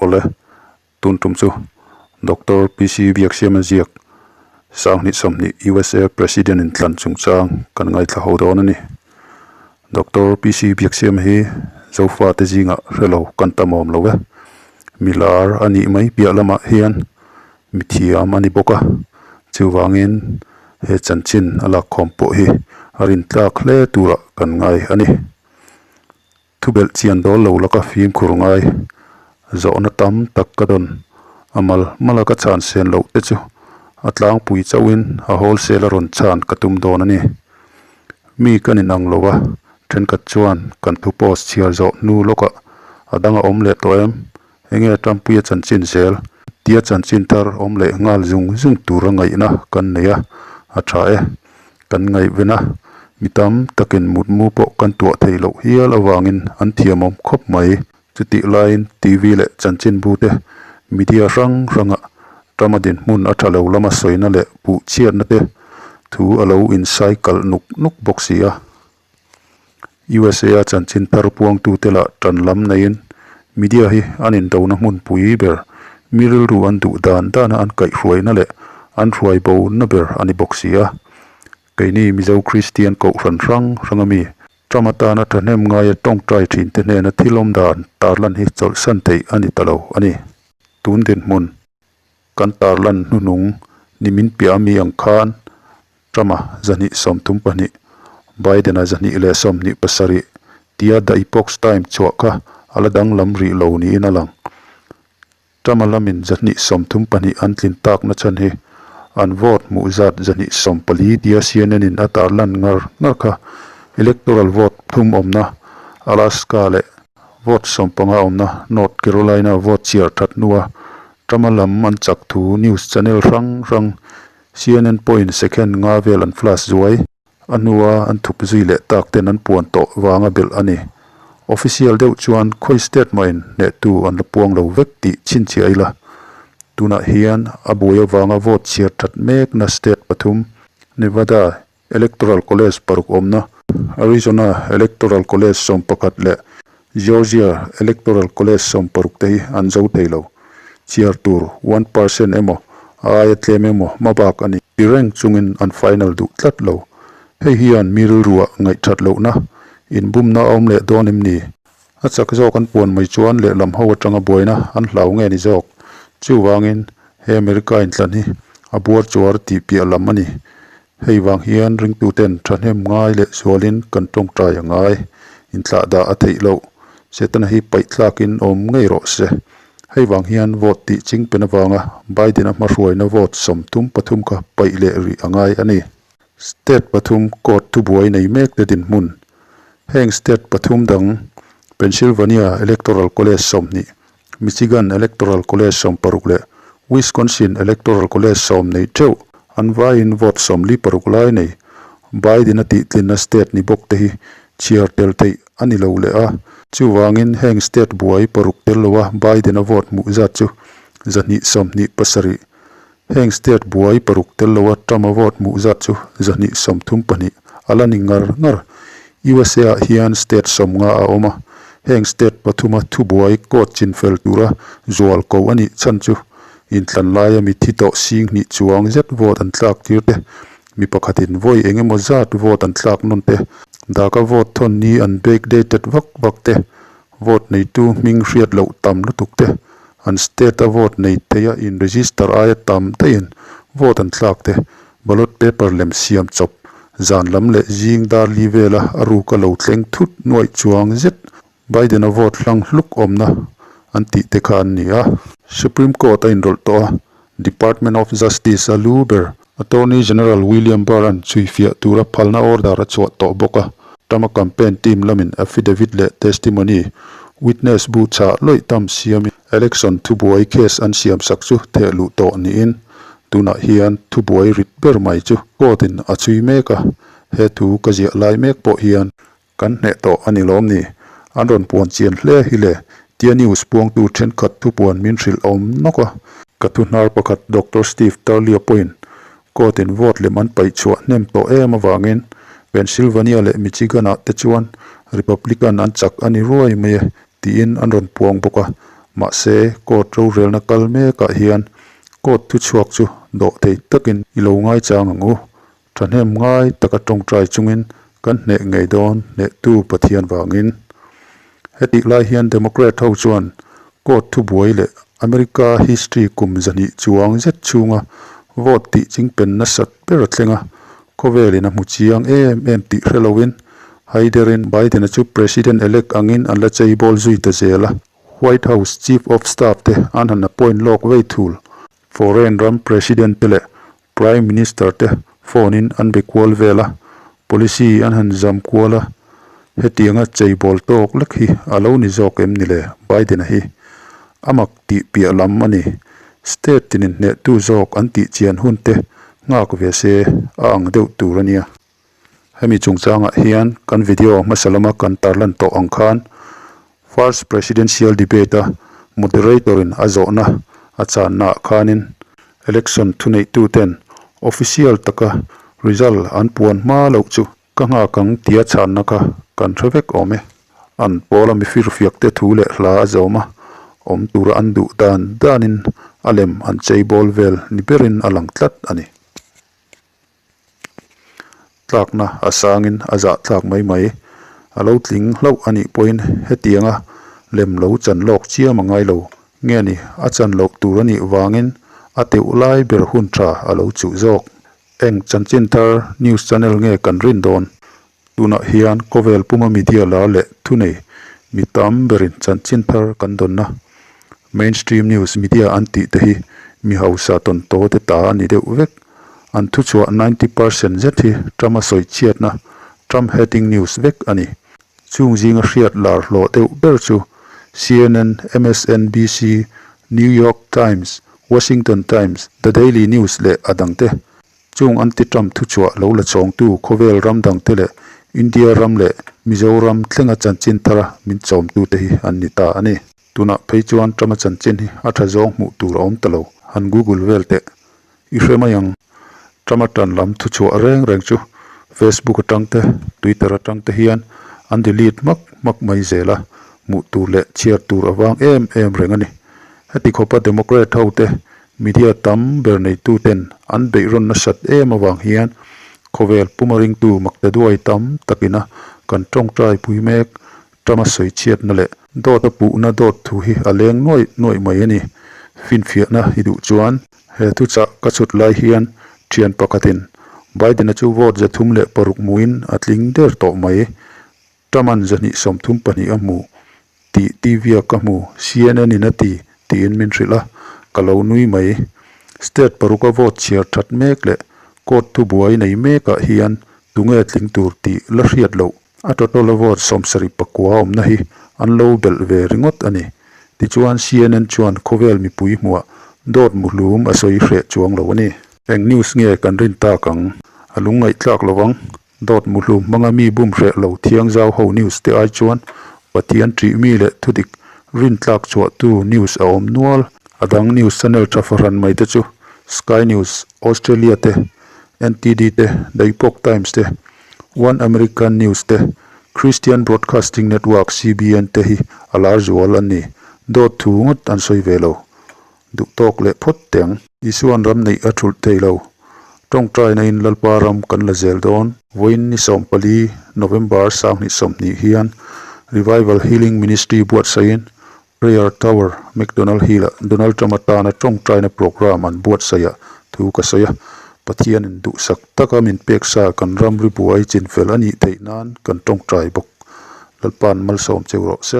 Awle, tun tum chu Doctor PC Biaksiama ziak Sanghnih 20 USA President in tlan chungchang kan ngaithla ho dawn a ni. Doctor PC Biaksiama hi Zofate zingah hrelo kan tam awm lo e. Milar a nih mai piah lamah hian mithiam a ni bawk a, chuvangin he chanchin a lakkhawm pawh hi a rintlak hle turah kan ngai a ni. Thubelh chian dawl lo laka fimkhur ngai zawhna tam tak ka dawn. A mal mala ka chhan sen loh te chu a tlangpui chauhin a wholesale a rawn chhan ka tum dawn a ni. Mi kan inang lo a, thenkhat chuan kan thu post chhiar zawh hnu lawkah a dang a awm leh tawh em? Enge Trumpuia chanchin zel? Tia chanchin thar awm leh nghal zung zung tura ngaihna kan nei a, a tha e. Kan ngaihven a, mi tam takin mutmu pawh kan tuah theih loh hial avangin an thiamawm khawp mai. Chutih laiin TV leh chanchinbu te media hrang hranga Trump-a dinhmun a tha lo lama sawina leh puh chhiatna te thu a lo insai kalh nuk nuk bawk si a. USA-a chanchin thar puangtute lah tan lam neiin media hi an indona hmunpui ber, mi rilru an duh dan dana an kaihhruaina leh an hruai bona ber a ni bawk si a. Keini Mizo Kristian Kohhran hrang hranga mi Trump atana thahnem ngaia tawngtai thinte hnena thil awm dan tarlan hi chawlhsan theih a ni ta lo a ni. Tun dinhmun kan tarlan hnuhnung nimin piah ami ang khan Trump-a 232, Biden-a 227 tia The Epoch Times chhuah kha a la danglam rih lo niin a lang. Trump-a lamin 232 an tlin takna chhan hi an vote hmuh zat 240 tia CNN-in a tarlan ngar ngar kha electoral vote thum awmna Alaska leh vote 15 awmna North Carolina vote chhiar that hnua Trump-a lam an chak thu news channel hrang hrang CNN pawhin second nga vel an flash zuai. A hnua an thup zui leh tak ten an puan tawh vanga belh a ni. Official deuh chuan khawi state mahin hnehtu an la puang lo vek tih chhinchhiah ila. Tunah hian a buai avanga vote chhiar that mekna state pathum, Nevada Electoral College paruk awmna, Arizona Electoral College 11 leh Georgia Electoral College 60 te hi an zo thei lo. Chhiar tur 1% emaw a aia tlem emaw hma bak a ni. Ti reng chungin an final duh tlat lo. Hei hian mi rilruah ngaihthat lohna, inbumna a awm leh dawn em ni? A chak zawk an puan mai chuan lehlam ho atanga buaina an hlau nge ni zawk? Chuvangin he America inthlan hi a buar chuar tih piah lam a ni. Hei vang hian ringtuten thahnem ngai leh zualin kan tawngtai a ngai. Inthlah dah a theih loh. Setana hi paih tlakin awm ngei rawh se. Hei vang hian vote tih ching pen avanga Biden-a hmahruaina vote 33 kha paih leh rih a ngai a ni. State pathum court thubuai nei mek te dinhmun. Heng state pathum dang Pennsylvania Electoral College 20, Michigan Electoral College 60 leh Wisconsin Electoral College 10 nei theuh an vaiin vote 46 lai nei. Biden-a tihtlinna state ni bawk te hi chhiar tel theih a ni lo leh a. Chuvangin heng state buai paruk tel loa Biden-a vote hmuh zat chu 227. Heng state buai paruk tel loa Trump-a vote hmuh zat chu 232 a la ni ngar ngar. USA-ah hian state 50 a awm a, heng state pathuma thubuai court chinfel tura zual ko a nih chhan chu inthlan laia mithi tawh sing hnih chuang zet vote an tlak tir te, mi pakhatin vawi eng emaw zat vote an tlak nawn te, daka vote thawn ni an backdated vak vak te, vote neitu hming hriat loh tam lutuk te, an state-a vote nei theia in register aia tam daihin vote an tlak te, ballot paper lem siam chawp zan lam leh zing dar li vela a ruka lo thleng thut nuaih chuang zet Biden-a vote hlang hluk awmna an tih te kha an ni a. Supreme Court a inrawlh tawh a, Department of Justice-a lu ber Attorney General William Barr-a'n chhuifiah tura phalna order a chhuah tawh bawk a. Trump-a campaign team lamin affidavit leh testimony, witness bu chhah lawih tam siamin election thubuai case an siamsak chu thehluh tawh niin tunah hian thubuai rit ber mai chu court-in a chhui mek a. He thu ka ziah lai mek pawh hian Kan hneh tawh a ni lawm ni? An rawn puan chian hle hi le, tia news puangtu thenkhat thupuan min hrilh awm nawk a. Ka thu hnar pakhat Doctor Steve Turley-a pawhin court-in vote lem an paih chhuah hnem tawh em avangin Pennsylvania leh Michigan-ah te chuan Republican an chak a ni ruai mai e tiin an rawn puang bawk a. Mahse, court rorelna kal mekah hian court thuchhuak chu dawh thei takin i lo ngaichang ang u. Thahnem ngai taka tawngtai chungin kan hneh ngei dawn hnehtu Pathian vangin. Hetih lai hian Democrat ho chuan court thubuai leh America history kum zahnih chuang zet chhunga vote tih chingpen nasat ber a thleng a, khawvelin a hmu chiang em em tih hre loin haiderin Biden-a chu President-elect angin an la cheibawl zui ta zel a, White House Chief of Staff te an han appoint lawk vei thul. Foreign ram President te leh Prime Minister te phone in an be kual vel a, policy an han zam kual a, hetianga cheibawl tawk lek hi a lo ni zawk em ni le Biden-a hi? A mak tih piah lam a ni. State tinin hnehtu zawk an tih chian hun te nghak ve se a ang deuh tur a nia. Hemi chungchangah hian kan video hmasa lama kan tarlan tawh ang khan First Presidential Debate-a moderator-in a zawhna a channaah khanin election thuneihtuten official taka result an puan hma loh chu ka nghak ang tia chhanna kha kan hre vek awm e. An pawla mifirfiakte thu leh hla a zawm a, awm tura an duh dan danin a lem an cheibawl vel ni berin a lang tlat a ni. Tlakna a sangin a zah tlak mai mai. A lo tling hlauh a nih pawhin hetianga lem lo chan lawk chiam a ngai lo. Nge ni, a chan loh tur a nih vangin a teuh lai ber hun tha a lo chuh zawk. Eng chanchin thar news channel nge kan rin dawn? Tunah hian khawvel puma media lar leh thunei mi tam berin chanchin thar kan dawnna mainstream news media an tih te hi mi hausa tawntaw te ta a ni deuh vek. An thuchhuah 90 percent zet hi Trump-a sawi chhiatna Trump hating news vek a ni. Chung zinga hriat lar hlawh deuh ber chu CNN, MSNBC, New York Times, Washington Times, The Daily News leh a dangte. Chung anti-Trump thuchhuah lo la chhawngtu khawvel ram dangte leh India ram leh Mizoram thlenga chanchin thara min chawmtute hi an ni ta a ni. Tunah phei chuan Trump-a chanchin hi a tha zawng hmuh tur a awm ta lo. Han Google vel teh. I hre mai ang. Trump-a tan lam thuchhuah reng reng chu Facebook atang te, Twitter atang te hian an delete hmak hmak mai zel a, hmuh tur leh chhiar tur a vang em em reng a ni. Heti khawpa Democrat ho te Media tam ber neituten an beihrawn nasat em avang hian khawvel puma ringtu maktaduai tam takina kan tawngtai pui mek Trump-a sawichhiatna leh dawt a puhna dawt thu hi a leng nuaih nuaih mai a ni. Finfiahna i duh chuan he thuchah ka chhut lai hian thian pakhatin Biden-a chu vote 306 hmuin a tling der tawh mai. Truman 232 a hmu tih TV-a ka hmu, CNN-in a ti, tiin min hrilh a, ka lo nui mai. State paruka vote chhiar that mek leh court thubuai nei mekah hian tunge tling tur tih la hriat loh. A total-a vote 74 awmna hi an lo belh ve ringawt a ni. Tichuan CNN chuan khawvel mipui hmuah dawt muhlum a sawi hreh chuang lo a ni. Eng news nge kan rin tak ang? A lungngaihthlak lo vang. Dawt muhlum hmanga mi bum hreh lo thiang zau ho news te ai chuan Pathian ṭih mi leh thudik rintlak chhuahtu news a awm nual. A dang news channel ṭha fahran mai te chu Sky News, Australia te, NTD te, The Epoch Times te, One American News te, Christian Broadcasting Network, CBN, te hi a lar zual an ni. Dawt thu ngawt an sawi ve lo. Duh tawk leh phawt teh ang. Isuan ram neih a thulh thei lo. Tawngtaina in Lalpa ram kan la zel dawn. Vawiin ni 14 November 2020 hian Revival Healing Ministry buatsaihin Prayer Tower, McDonald Hill-ah Donald Trump atana tawngtaina program an buatsaihah thu ka sawi a. Pathianin duhsak taka min peksa kan ramri buai chinfel a nih theih nan kan tawngtai bawk. Lalpa'n malsawm cheu rawh se.